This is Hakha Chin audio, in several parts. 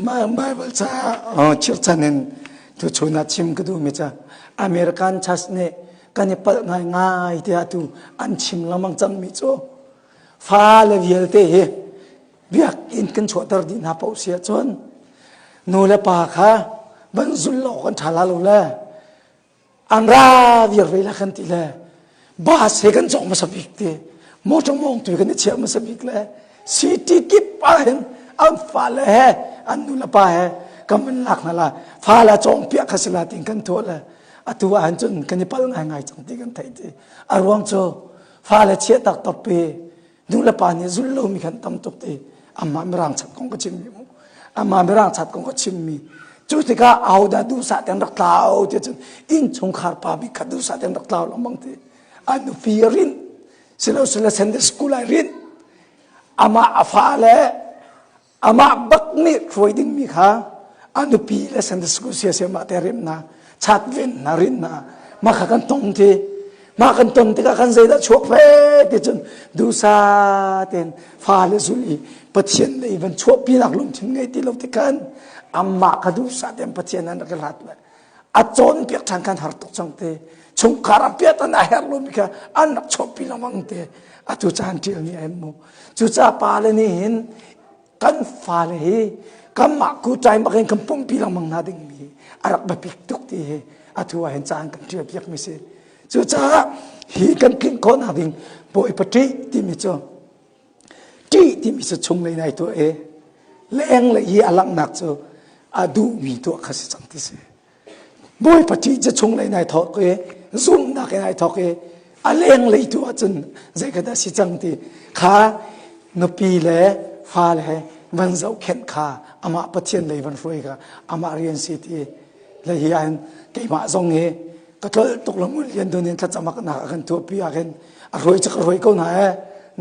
Bible ca chirchan in tuchun ah chim ka duhmi cu American Church nih kan i palh ngaingai tiah tu an chim lengmang cangmi cu fale vialte hi biakinn kan chuahter dih hna paoh si ahcun nu le pa kha van zul lo kan ṭha la lo le an ra viar ve la kan ti le bus he kan cawk hmasa bik ti motor mawng tu kan i chiah hmasa bik le city kip ah hin an fale he an nu le pa he kan van lak hna la fale cawng piah kha si la tin kan tuah le atu ah hin cun kan i pal ngai ngai cang ti kan theih ti a ruang cu fale chiah tak top pi nu le pa nih zul lomi khan tam tuk ti amah mirang chat kong ka chimmi mu amah mirang chat kong ka chimmi cu tikah ahodah duhsah ten rak tlau ti cun innchungkhar pa bik kha duhsah ten rak tlau lengmang ti a nupi a rinh silo sila Sunday school ai rinh amah a fa le Amah bak nih hruai dingmi kha a nupi le Sunday school siasem ah te rim na chat ven na rin na mah kha kan tong ti mah kan ton tikah kan zeidah chuak ve ti cun dusa ten fale zul i Pathian lei van chuahpi nak lungthin ngei ti lo tikhan amah kha dusa ten Pathian an rak i hlat le a cawnpiak ṭhan kan har tuk cang te chungkhar a piat an a herh lomi kha an rak chuahpi lengmang te atu caan ṭialmi a mu cucaah pa le nih hin kan fale hi kanmah ku ṭai bak in kan pumpi lengmang hna dingmi a rak biapik tuk ti hi atu ah hin caan kan ṭial piakmi si cucaah hi kan tlinh khawhnak ding Bawipa ṭih timi cu ṭih timi cu chunglei nai tuah i lenglei i a langhnak cu a duhmi tuah kha si cang ti si bawipa ṭih cu chunglei nai thawk i zumhnak in ai thawk i a lenglei tu ahcun zei kha dah si cang ti kha nupi le fale van zohkhenh kha amah Pathian lei van hruai kha amah rian si ti le hi ahhin keimah zong hi ka tlolh tuk lo ngun lian dun in thlacam nak a kan tuahpi ah khin a hruai cu ka hruai ko hna e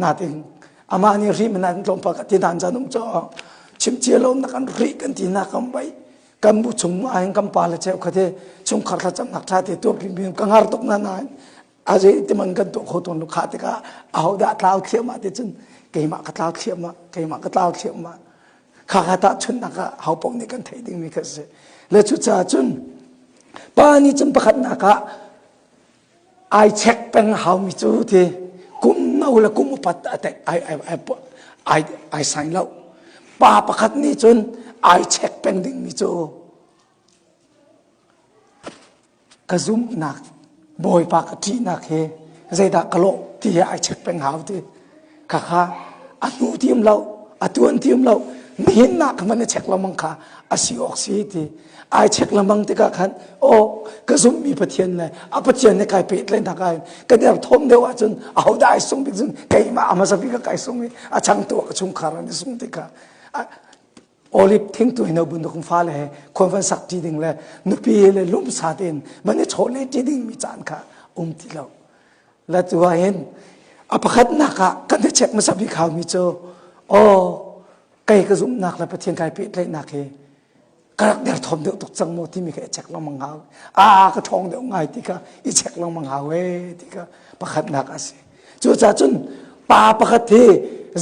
natin amah nih ri man an tlawmpal ka ti dan caan um cho chim cia lo nak an ri kan ti nak kan bai kan bu chung ah hin kan pa le cheu khate chungkhar thlacam nak tha te tuahpi mi ka ngar tuk na nain a zei ti man kan tuah kho tawn lo kha tikah aho dah tlau thliahmah ti cun keimah ka tlau thliahmah keimah ka tlau thliahmah kha kha tahchunhnak ah ho paoh nih kan theih dingmi kha si le cucaah cun pa nih cun pakhatnak ah ai check peng haumi cu ti kum no le kum upat ai ai ai ai ai sain lo pa pakhat nih cun ai check peng dingmi cu Ka zumhnak Bawipa ka ṭihnak hi zeidah ka lawh ti hi ai check peng hau ti. Khakha a hnu ti um lo, a tuan ti um lo, nihin nak kha man i check lengmang kha a si awk si ti. Ai check lengmang tikah khan aw ka zumhmi Pathian le a Pathian he kai pehtlaihnak ah hin ka derthawm deuh ahcun ahodah ai sung bik cun keimah a hmasa bik ah kai sung i a changtu ah ka chungkhar an i sung tikah Olive thingtu hi no buntuk fale he khuan van sak ṭi ding le nupi le lumsa tein van i chawh le ṭi ding mi caan kha um ti lo. La tu ah hin a pakhatnak ah kan i check hmasa bik hau mi cu aw kei ka zumhnak le Pathian kai pehtlaihnak hi ka rak derthawm deuh tuk cang maw timi kha i check lengmang hau. A ka ṭhawng deuh ngai ti kha i check lengmang hau ee ti kha pakhatnak a si. Cucaah cun pa pakhat hi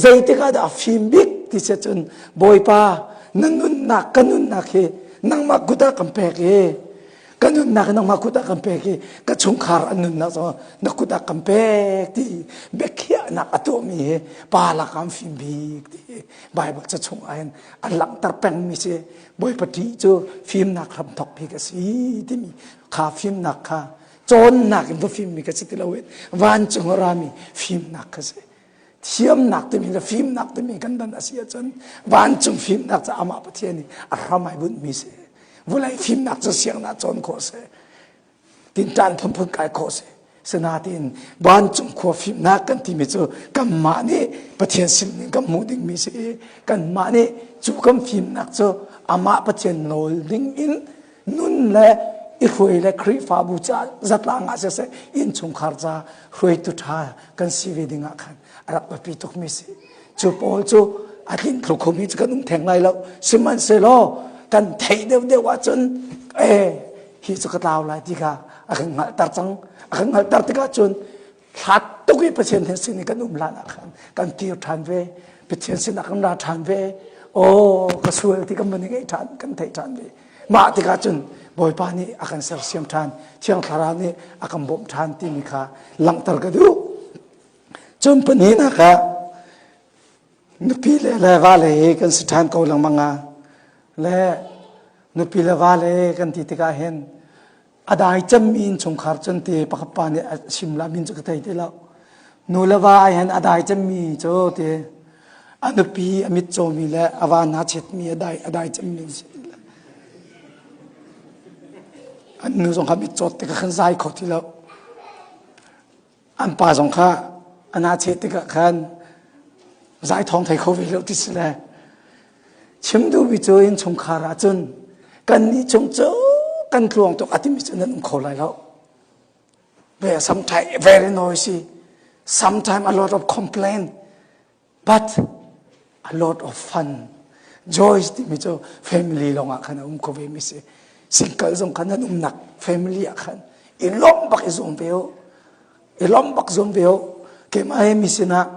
zeitik ah dah a fim bik ti si cun Bawipa na nunnak ka nunnak hi nangmah kut ah kan pek i ka nunnak hi nangmah kut ah kan pek i ka chungkhar an nunnak zong na kut ah kan pek ti biakhiahnak a tuahmi hi pa lakah an fim bik ti Bible ca chung ah hin a langhter pengmi si Bawipa ṭih cu fimnak hramthok bik a si timi kha fimnak kha cawnnak in va fimmi ka si ti loin vancung a rami fimnak ka si thiamnak timi le fimnak timi kan dan a si ahcun vancung fimnak cu amah Pathian nih a hram ai bunhmi si vulei fimnak cu siangnak cawn khawh si tinṭan phunphun kai khawh si sinain vancung khua fimnak kan timi cu kanmah nih Pathian sin kan hmuh dingmi si i kanmah nih cu kan fimnak cu amah Pathian nawl ding in nun le i hruai le Khrihfabu ca zatlang ah siseh innchungkhar ca hruaitu ṭha kan si ve ding ah khan a rak biapi tukmi si. Cu pawl cu a tlin thlu khomi cu kan um theng lai lo. Sihmanhsehlaw kan theih deuhdeuh ahcun eh hi cu ka tlau lai ti kha a kan hngalhter cang. A kan hngalhter tikah cun hlat tuk i Pathian sin i kan um hlan ah khan kan kir ṭhan ve. Pathian sinah kan ra ṭhan ve. Aw ka sual ti kan van i ngaih ṭhan kan theih ṭhan ve. Mah tikah cun Bawipa nih a kan sersiam ṭhan, Thiang Thlarau nih a kan bawmh ṭhan timi kha langhter ka duh. Cun pahnihnak ah nupi le le vale hi kan si ṭhan ko lengmang ah le nupi le vale kan ti tikah hin a dai cemmi innchungkhar cun te pakhat pa nih a chim la min cu ka thei ti lo. Nu le va ah hin a dai cemmi cu te a nupi a mit cawmi le a va hna chetmi a dai a dai cemmi si. An nu zong kha mit cawt tikah khan zai kho ti lo. An pa zong kha a na cheh tikah khan zai thawng thei kho ve lo ti si le chim duhmi cu innchungkhar ah cun kan nih chung cu kan tluang tuk a timi cu nan um kho lai lo. Ve sometimes very noisy, sometimes a lot of complaint, but a lot of fun. Joy timi cu family lawng ah khan a um kho ve mi si. Single zong khan nan umnak family ah khan i lawmh bak i zuam ve u. I lawmh bak zuam ve u. Keimah he mi sinah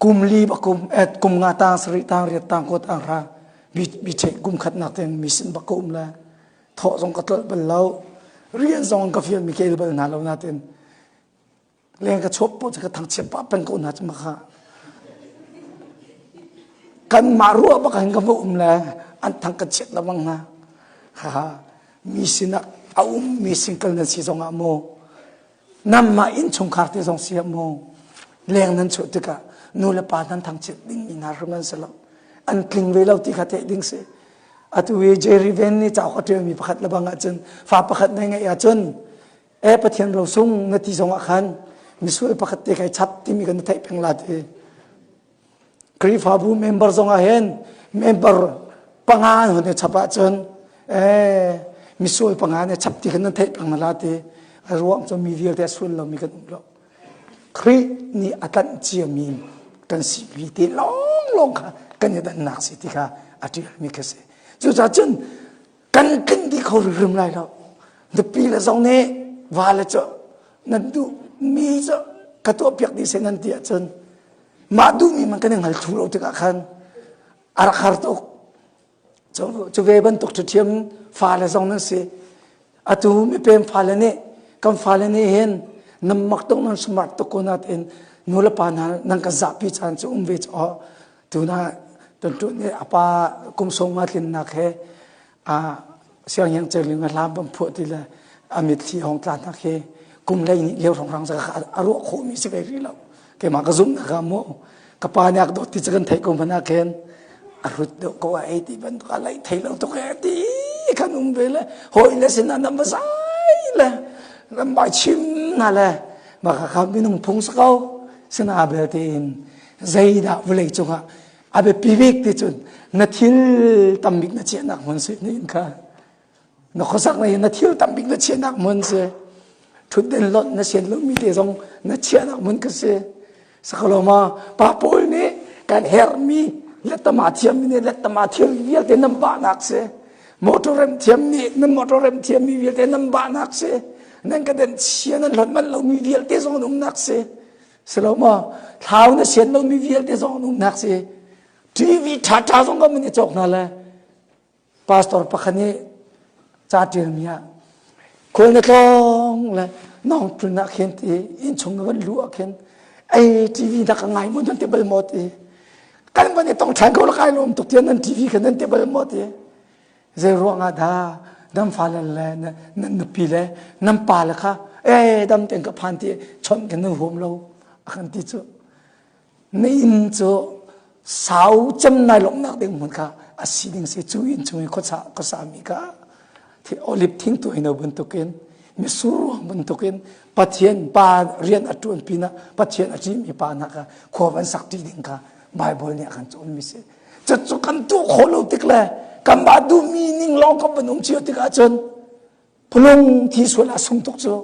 kum li bak kum et kum nga tang sarih tang riat tang ko tang ra bi bi che kum khat nak ten mi sin bak ka um la thawh zong ka tlolh bal lo rian zong ka fial mi kel bal hna lo natin Leng ka chuap po ka thangchiat pah peng ko hna cu maka. Kan mah ruah bak hin ka va um le an thang ka chiat lawang hna. Ha ha. Mi sinah a um mi single nan si zong ah maw nanmah innchungkhar te zong si ah maw leng nan chuah tikah nu le pa nan thangchiat ding mi hna hrim an si lo. An tling ve lo ti kha theih ding si. Atu i Jerry Van nih cauk a ṭialmi pakhat le bang ahcun fa pakhat na ngeih ahcun E Pathian rosung na ti zongah khan misual pakhat te kai chap timi kan theih peng la ti. Khrihfabu member zongah hin member panga hun i chap ahcun e misual panga ne chap ti khan nan theih peng na la ti. A ruang cu mi vialte a sual lomi kan um lo. Khrih nih a tlanh ciami kan si mi te lawnglawng kha kan i dannak si ti kha a ṭialmi kha si. Cucaah cun kan tling dih kho rim lai lo nupi le zong nih va le cu nan duh mi cu ka tuah piak dih seh nan ti ahcun mah duhmi man kan i hngal thlu lo tikah khan a rak har tuk cu ve bantuk ṭhiṭhiam fale zong nan si atu mipem fale nih kan fale nih hin nan mak tuk nan smart tuk ko natin nu le pa hna nan kan zahpi caan cu um ve cu Tuna tontu nih a pa kum sawm nga tlinnak he a sianginn cerling a hlam bam phuah ti le a mitthli hong tla nak hi kum lei nih lio hrawng rang a ruah khawh mi si ve rih lo keimah ka zumh nak ah mu ka pa nih a ka dawt ti cu kan theih ko hmanh ah khin a hrut deuh ko a ei ti bantuk a leih thei lo tuk e ti kan um ve le hawi le sinah nan va zai le nan vai chim na le mah kha minung phung si ko sinah belte in zeidah vawlei cungah a biapi bik ti cun na thil tambik na chiahnak hmun si ni in kha na khuasak na na thil tambik na chiahnak hmun si thutden lot na sian lomi te zong na chiahnak hmun ka si sakaloma pa paul nih kan herhmi lettama thiammi nih lettama thil vialte nan bahnak si motor rem thiam nih nan motor rem thiammi vialte nan bahnak si nan ka den chia nan hlot manh lomi vialte zong an umnak si Si lo maw? Thlau na sian lomi vialte zong an umnak si. TV ṭhaṭha zong kan i cawk hna le pastor pakhat nih ca ṭialmi ah khual na tlawng le nong tlun ah khin ti innchung na van luh ah khin ei TV na ka ngai maw nan ti bal maw ti kan van i tong ṭhan ko la kai lawm tuk tiah nan TV kha nan ti bal maw ti Zei ruangah dah nan fale le nan nupi le nan pale kha ee dam tein ka phan ti chawnh kan nan huam lo a kan ti cu na inn cu sau cem nai lawmhnak ding hmun kha a si ding si cu inn chung i khuasa khuasa mi kha olive thing tu hino bantukin misur ruang bantukin Pathian pa rian a ṭuan pinah Pathian a ṭihmi pa hna kha khua van sak ṭi ding kha Bible nih a kan cawnmi si. Cucu kan tuah khawh lo tik le kanmah duhmi ning lawng kan van um cio tik ahcun pulung thi sual a sung tuk cu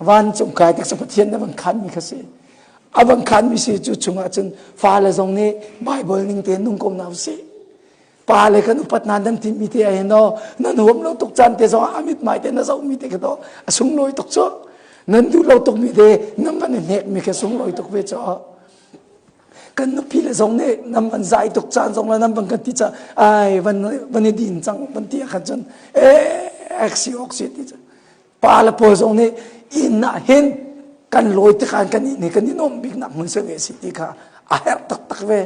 vancung kai tik cu Pathian na van khanmi kha si a van khanmi si cu chungah cun fale zong nih Bible ning tein nung ko hna usih pa le kan upat hna nan timi te ai no nan huam lo tuk caan te zong a mithmai te na zohmi te kha to a sunglawi tuk cu nan duh lo tuk mi te nan van i hnek mi kha sunglawi tuk ve cu. Kan nupi le zong nih nan van zai tuk caan zong le nan van kan ti ca ai van van i din cang van ti ah khan cun eh si ok si ti Pa le pawl zong nih inn ah hin kan lawi tikhan kan inn hi kan i nuamh biknak hmun si ve si ti kha a herh taktak ve.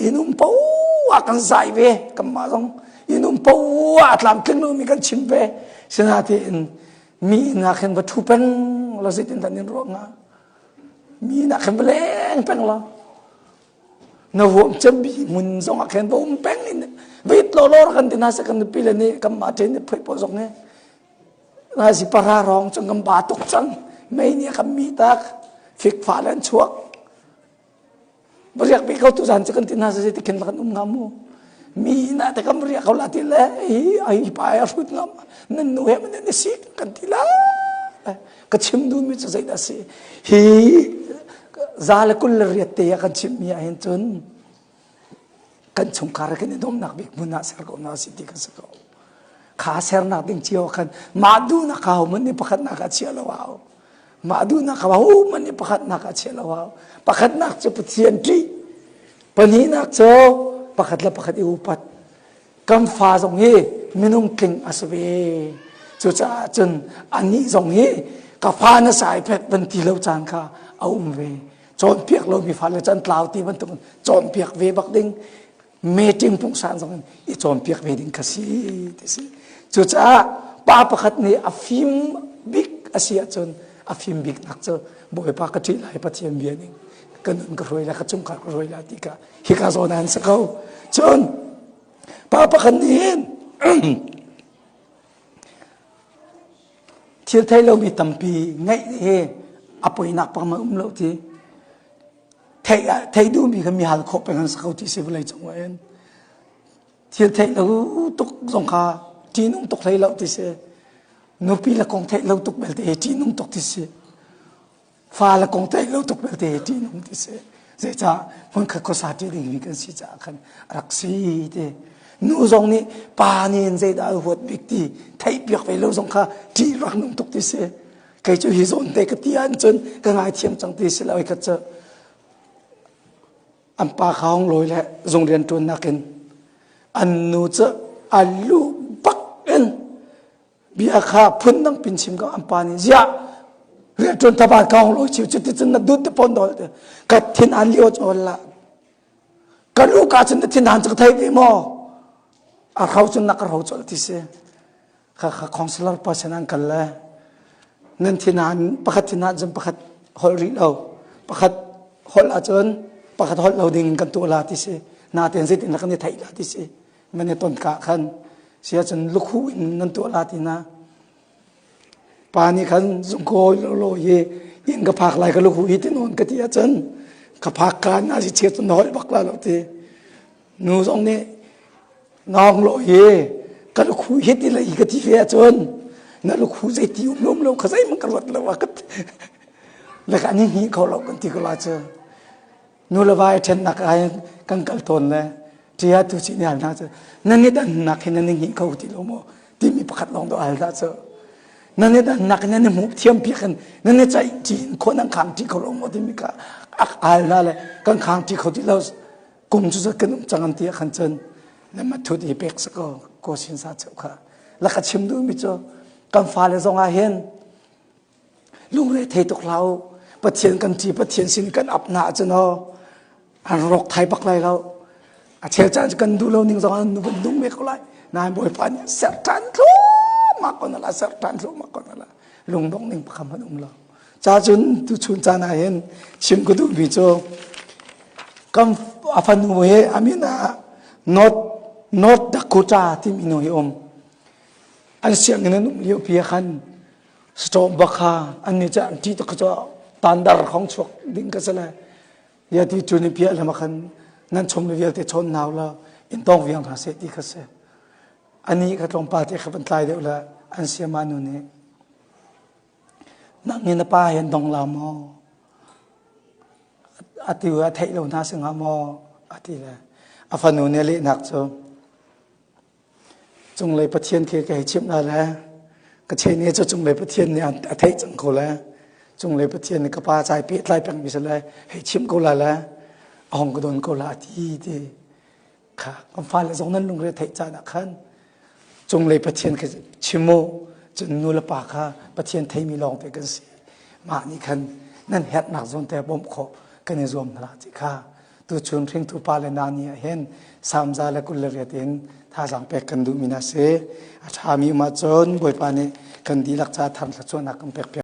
Inn um poah kan zai ve kanmah zong inn um poah a tlamtling lomi kan chim ve. Sinain mi inn ah khin va ṭhu peng law zeitin dah nin ruah hnga? Mi inn ah khin va leng peng law na vuam cembi hmun zong ah khin va um peng in veit law law kan ti hna seh kan nupi le nih kanmah ṭhen nih phoih pawl zong nih Ngai para rong cun kan ba tuk cang. Mei nih a kan mi tak. Fikfa le an chuak. Riak bi ko tu zan cu kan ti hna zei ti khin kan um ngam mu. Mi na te kam riak ko la ti le hi ai pa ai hrut ngam. Nan nu he man ni si kan ti la. Ka chim duh mi cu zei dah si. Hi za le kul le riat te ah kan chim mi ah hin cun kan chungkhar kan i nuamhnak bik hmun ah ser ko hna si ti kan si ko kha sernak ding cio khan mah duhnak kha hohmanh nih pakhatnak ah chia lo hau mah duhnak kha hohmanh nih pakhatnak ah chia lo hau pakhatnak cu Pathian ṭih pahnihnak cu pakhat le pakhat i upat kan fa zong hi minung tling a si ve cucaah cun anih zong hi ka fa na sai phet van ti lo caan kha a um ve cawnpiak lomi fale cu an tlau ti bantuk cawnpiak ve bak ding meeting pungsan zong in i cawnpiak ve ding kha si ti si cucaah pa pakhat nih a fim bik a si ahcun a fim bik nak cu bawipa ka ṭih lai pathian bia ning ka nun ka hruai lai ka chungkhar ka hruai lai ti kha hika zawn an si ko cun pa pakhat nih Thil thei lomi tampi ngeih hi a poinak pang um lo ti. Theih theih duhmi kha mi hal khawh peng an si ko ti si vawlei cung ah hin. Thil theih lo tuk zong kha ṭihnung tuk hlei lo ti si. Nupi le kong theih lo tuk belte hi ṭihnung tuk ti si. Fale kong theih lo tuk belte ṭihnung ti si. Zeicah hmunkhat khuasa ṭi dingmi kan si caah khan a rak si ti. Nu zong nih pa nih in zeidah a huat bik ti theih piak ve lo zong kha ṭih rak nung tuk ti si. Kei cu hi zawn te ka ti ahcun ka ngaithiam cang ti si lo i khat cu an pa kha hong lawi le zung rian ṭuannak in an nu cu a lu bak in bia kha phundang pin chim ko an pa nih ziah rianṭuan thaban ka hong lawi chiu cuti cun na dut te pon dol te ka thin an lio chawl la ka lu ka cun na thin han cu ka thei ve maw a hro cun na ka hro chol ti si kha kha counselor pa sin an kal le nan thin han pakhat thin han cun pakhat holh rih lo pakhat holh ahcun pakhat holh lo ding kan tuah la ti si natein zeitin la kan i theih la ti si nan i ton ka khan sia cun lukhu in nan tuah la ti na pa nih khan zungkawi lo lo hi inn ka phak lai ka lukhu hi ti nawn ka ti ahcun ka phak ka na si chia cun na holh bak la lo ti nu zong nih nawng lo hi ka lukhu hi ti lei ka ti ve ahcun na lukhu zei ti um lo lo kha zeihmanh ka ruat lo a ka le ka ni hni kho lo kan ti ko la cu nu le va i ṭhennak ah hin kan kal tawn le ṭia tu chin hal hna cu nan i dannak hi nan i hngih kho ti lo maw timi pakhat lawng dawh hal dah cu nan i dannak hi nan i hmuh thiam piak in nan i caih ṭi in khua nan khang ṭi kho lo maw timi kha ak hal hna le kan khang ṭi kho ti lo kum cu kan um cang an ti ah khan cun le ma thut i pek sa ko ko sin sa cheu kha la ka chim duhmi cu kan fale zong ah hin Lungre thei tuk hlah u. Pathian kan ṭi, Pathian sin kan ap hna ahcun aw an rawk thai bak lai lo. A chel caan cu kan duh lo ning zong an nu van nung ve ko lai. Nain Bawipa nih ser ṭhan thluahmah ko na la, ser ṭhan thluahmah ko na la. Lungdongh ning pakhat hmanh um lo. Ca cun tuchun caan ah hin chim ka duhmi cu kan a fanu he a min ah North North Dakota timi nu hi um. An sianginn an um lio pi ah khan Stop bak kha an nih cu an ṭih tuk cu tandar khong chuak ding ka si le ya ti cu ni piah le khan nan chom le vialte chawn nau la in tong viang hna seh ti kha si ani kha tlawmpal te kha van tlai deuh le an siama nu nih nang ni na pa he an dong la maw ati a theih lo hna singa maw ati le a fanu nih lehnak cu Cunglei Pathian khi ka hei chimh hna le ka chene cu cunglei Pathian nih a theih cang ko le cunglei Pathian nih ka pa cai pehtlai pengmi si le hei chimh ko lai le. A hong ka don ko la ti ti kha kan fale zong nan lungre theih caan ah khan cunglei Pathian kha chim u cun nu le pa kha Pathian theimi lawng te kan si mah nih khan nan herhnak zawn te bawmh khawh kan i zuam hna ti kha tuchun hringtu pa le na ni ah hin samza le 28 in thazaang pek kan duhmi na si a ṭhami um ahcun Bawipa nih kan dihlak ca thar thluachuahnak kan pek piak.